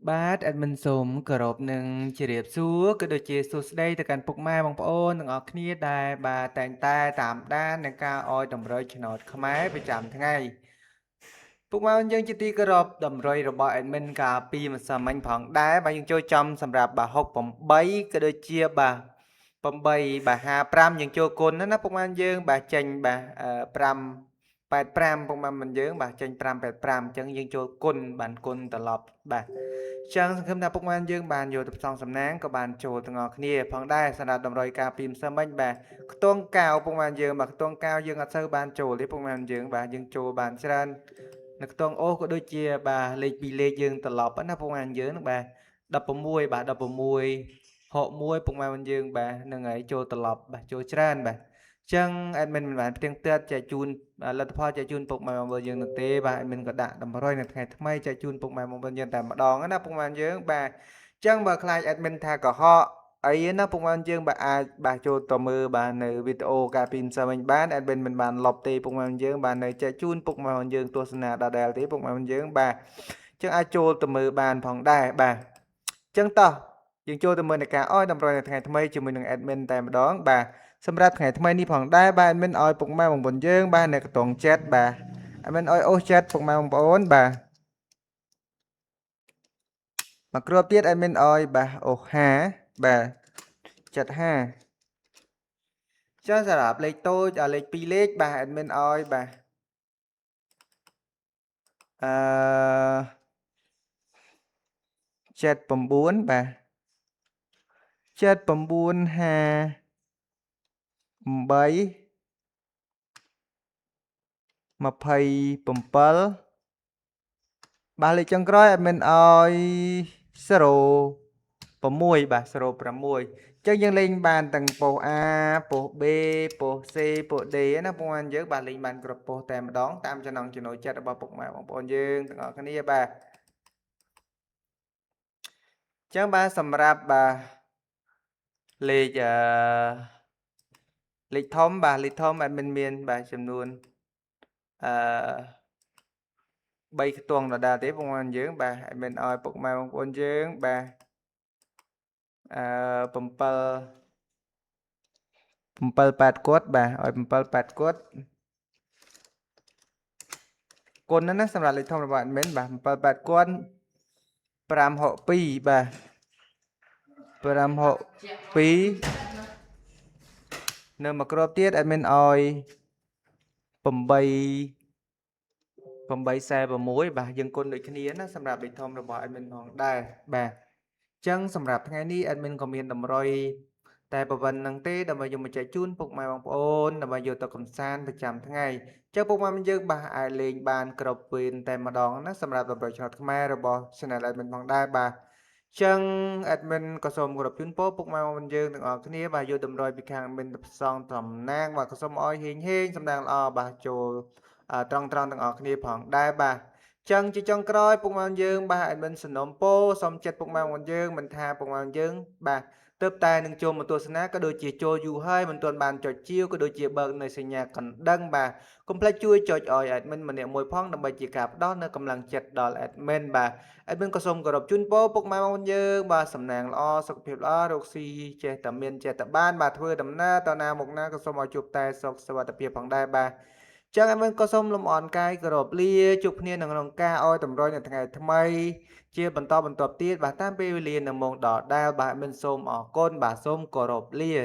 បាទ admin សូមគោរពនឹងជម្រាបសួរក៏ដូចជាសួស្តីទៅកាន់ពុកម៉ែបងប្អូនទាំងអស់គ្នាដែលបាទតែងតែតាមដាននឹងការអោយតម្រុយឆ្នោតខ្មែរប្រចាំថ្ងៃពុកម៉ែយើងជាទីគោរពតម្រុយរបស់ admin កាលពីម្សិលមិញផងដែរបាទយើងចូលចំសម្រាប់បាទ68ក៏ដូចជាបាទ8បាទ55យើងចូលគុណណាពុកម៉ែយើងបាទចេញបាទ5 85ពុកម៉ែមិនយើងបាទចេញ585អញ្ចឹងយើងចូលគុណបានគុណត្រឡប់បាទចឹងសង្ឃឹមថាពុកម៉ែយើងបានយកទៅផ្សងសំណាងក៏បានចូលទាំងអស់គ្នាផងដែរសម្រាប់តម្រុយការពីម្សិលមិញបាទខ្ទង់កៅពុកម៉ែយើងបាទខ្ទង់កៅយើងអត់សូវបានចូលទេពុកម៉ែយើងបាទយើងចូលបានច្រើននៅខ្ទង់អូសក៏ដូចជាបាទលេខ2លេខយើងត្រឡប់ណាពុកម៉ែយើងបាទ16បាទ16 61ពុកម៉ែយើងបាទហ្នឹងហើយចូលត្រឡប់បាទចូលច្រើនបាទចឹង admin មិនបានផ្ទៀងផ្ទាត់ចែកជូនលទ្ធផលចែកជូនពុកម៉ែបងប្អូនយើងនោះទេបាទ admin ក៏ដាក់តម្រុយនៅថ្ងៃថ្មីចែកជូនពុកម៉ែបងប្អូនយើងតែម្ដងណាពុកម៉ែយើងបាទចឹងបើខ្លាច admin ថាកុហកអីណាពុកម៉ែយើងបាទអាចបាទចូលទៅមើលបាទនៅវីដេអូកាលពីម្សិលមិញបាន admin មិនបានលុបទេពុកម៉ែយើងបាទនៅចែកជូនពុកម៉ែបងយើងទស្សនាដដែលទេពុកម៉ែបងយើងបាទចឹងអាចចូលទៅមើលបានផងដែរបាទចឹងតោះយើងចូលទៅមើលនៃការអោយតម្រុយនៅថ្ងៃថ្មីជាមួយនឹង admin តែម្ដងបាទសម្រាប់ថ្ងៃថ្មីនេះផងដែរបាទ admin ឲ្យពុកម៉ែបងប្អូនយើងបាទនៅកតុងចិត្តបាទ admin ឲ្យអូសចិត្តពុកម៉ែបងប្អូនបាទមកគ្រាប់ទៀត admin ឲ្យបាទអូស5បាទចិត្ត5ចាសម្រាប់លេខតូចលេខ2លេខបាទ admin ឲ្យបាទអឺ79បាទ79 5 8 27បាទលេខចុងក្រោយ admin ឲ្យ06បាទ06ចឹងយើងលេងបានទាំងប៉ុស្តិ៍ A ប៉ុស្តិ៍ B ប៉ុស្តិ៍ C ប៉ុស្តិ៍ D ណាបងប្អូនយើងបាទលេងបានគ្រប់ប៉ុស្តិ៍តែម្ដងតាមចំណង់ចំណូលចិត្តរបស់ពុកម៉ែបងប្អូនយើងទាំងអស់គ្នាបាទចឹងបាទសម្រាប់បាទលេខអឺលេខធំបាទលេខធំ admin មានបាទចំនួនអឺ3ខ្ទង់ដដែលទេបងប្អូនយើងបាទ admin ឲ្យពុកម៉ែបងប្អូនយើងបាទអឺ7 7 8គាត់បាទឲ្យ7 8គាត់គុណណាសម្រាប់លេខធំរបស់ admin បាទ7 8គាត់562បាទ562នៅមួយគ្រាប់ទៀត admin ឲ្យ8 846បាទយើងគុណដូចគ្នាណាសម្រាប់លេខធំរបស់ admin ផងដែរបាទអញ្ចឹងសម្រាប់ថ្ងៃនេះ admin ក៏មានតម្រុយតែប៉ុណ្្នឹងទេដើម្បីយកមកចែកជូនពុកម៉ែបងប្អូនដើម្បីយកទៅកំសាន្តប្រចាំថ្ងៃអញ្ចឹងពុកម៉ែយើងបាទអាចលេងបានគ្រប់ពេលតែម្ដងណាសម្រាប់តម្រុយឆ្នោតខ្មែររបស់ Channel admin ផងដែរបាទចឹង admin ក៏សូមគោរពជូនពរពុកម៉ែបងប្អូនយើងទាំងអស់គ្នាបាទយកតម្រុយពីខាង admin ទៅផ្សងតំណាងបាទក៏សូមឲ្យហេងហេងសំណាងល្អបាទចូលត្រង់ត្រង់ទាំងអស់គ្នាផងដែរបាទចឹងជាចុងក្រោយពុកម៉ែយើងបាទ admin សំណូមពរសូមចិត្តពុកម៉ែបងយើងមិនថាពុកម៉ែយើងបាទទើបតែនឹងចូលមកទស្សនាក៏ដូចជាចូលយូរហើយមិនទាន់បានចុចជាវក៏ដូចជាបើកនៅសញ្ញាកណ្ដឹងបាទកុំភ្លេចជួយចុចឲ្យ admin ម្នាក់មួយផងដើម្បីជាការផ្ដល់នៅកម្លាំងចិត្តដល់ admin បាទ admin ក៏សូមគោរពជូនពរពុកម៉ែបងប្អូនយើងបាទសំណាងល្អសុខភាពល្អរកស៊ីចេះតែមានចេះតែបានបាទធ្វើដំណើរតណាមុខណាក៏សូមឲ្យជួបតែសុខសុវត្ថិភាពផងដែរបាទចឹង admin ក៏សូមលំអរកាយគោរពលាជួបគ្នានៅក្នុងការឲ្យតម្រុយនៅថ្ងៃថ្មីជាបន្តបន្ទាប់ទៀតបាទតាមពេលវេលានៅម៉ោងដដែលបាទ admin សូមអរគុណបាទសូមគោរពលា។